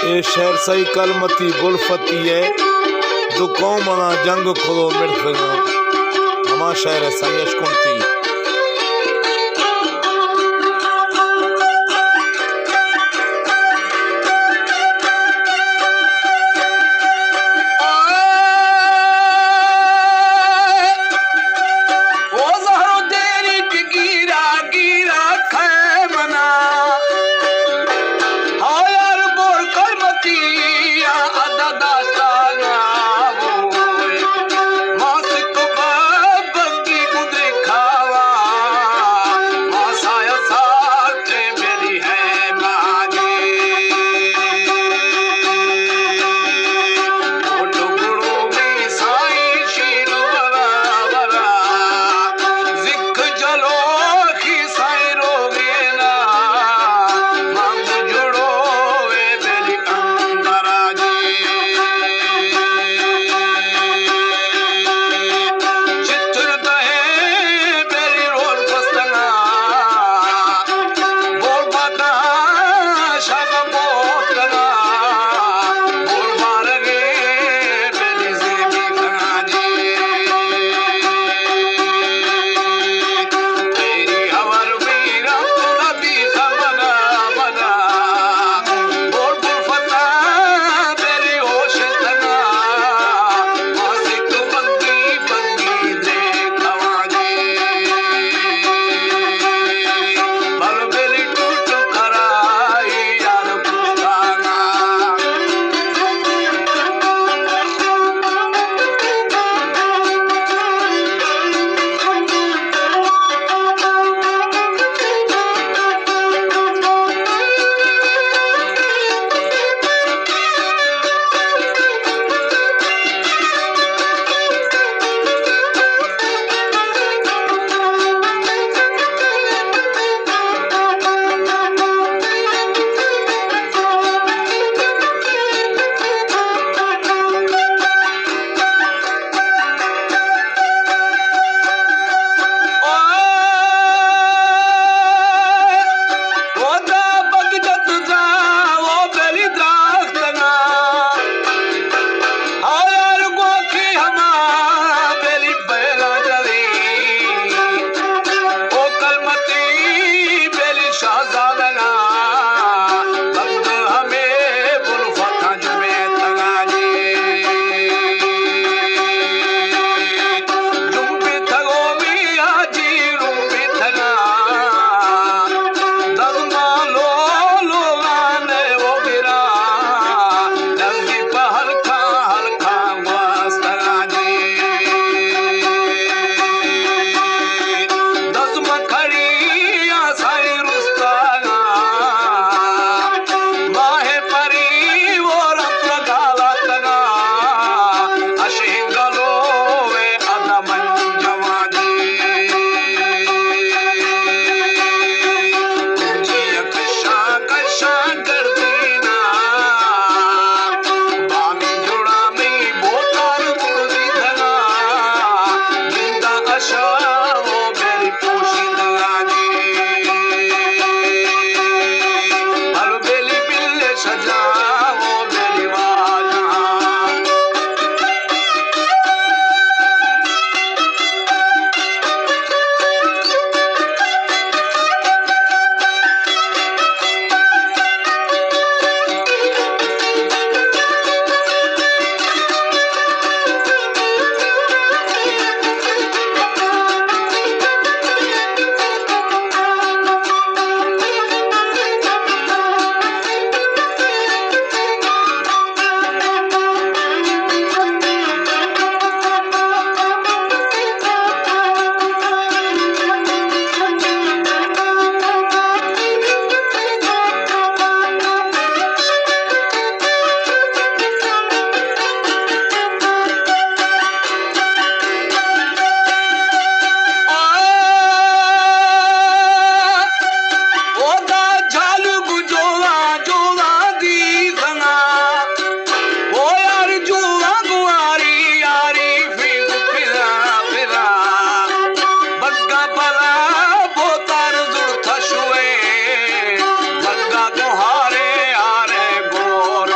اے شعر سائیں کلمتی بلفتی ءِ دو قوم انا جنگ کھلو مڑتگاں۔ ہما شعر ءِ سائیں اشکنتی۔ او زہر و دیری کہ گیرا گیرا کھے منا۔ ہا یار بور کلمتی یا ادا داستانا۔ ما سکھ بابنگی گدری کھاوا۔ ما سایہ ساتھ میری ہے ماجی۔ گھڑو گھڑو می سائیں شیر ورا ورا، زک جلو کی سائیں روگینا، مانگ جڑو وے میری اندرا جی۔ چتر دہے میری رول بستنا، بول بدا شب بوتنا، بول بارگے میری زیبی خاجی۔ تیری ہور میرا تو نبی سمنا منا، بول بول فتا میری ہوش تنا، ماسی تو بندی بندی دے کھواجی۔ بل میری ٹوٹ کرائی یار پشتانا۔ او دا بگ جت دا، او بیلی دراخت نا۔ او یار گواکی ہما بیلی بیلا جلی۔ او کلمتی بیلی شاہزادگا۔ بند ہمیں بلفتاں جمعے تگانی۔ جمبی تگو می آجی روبی تگا۔ دزما لو لو لانے او گرا۔ دزی پہ ہلکا ہلکا گواستگانی۔ دزما کھڑی آ سائی رستگا۔ ماہ پری و رت گالاتگا، اشنگلو وے ادمن جوانی۔ جی کشاں کشاں گردینا، بامی جوڑا می بوتار گردی دھنا، جندا اشا و میری پوشی دھنا جی۔ ہلو بیلی بلے سجا و میری واجہ۔ او دا جھالو گو جولا جولا دی زنا۔ او یار جولا گواری یاری فیز پھرا پھرا۔ بگا بلا بوتار زڑتا شوئے۔ بگا گوہارے آرے گور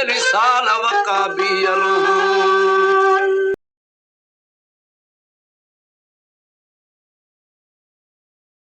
رسالہ وقا بیروں۔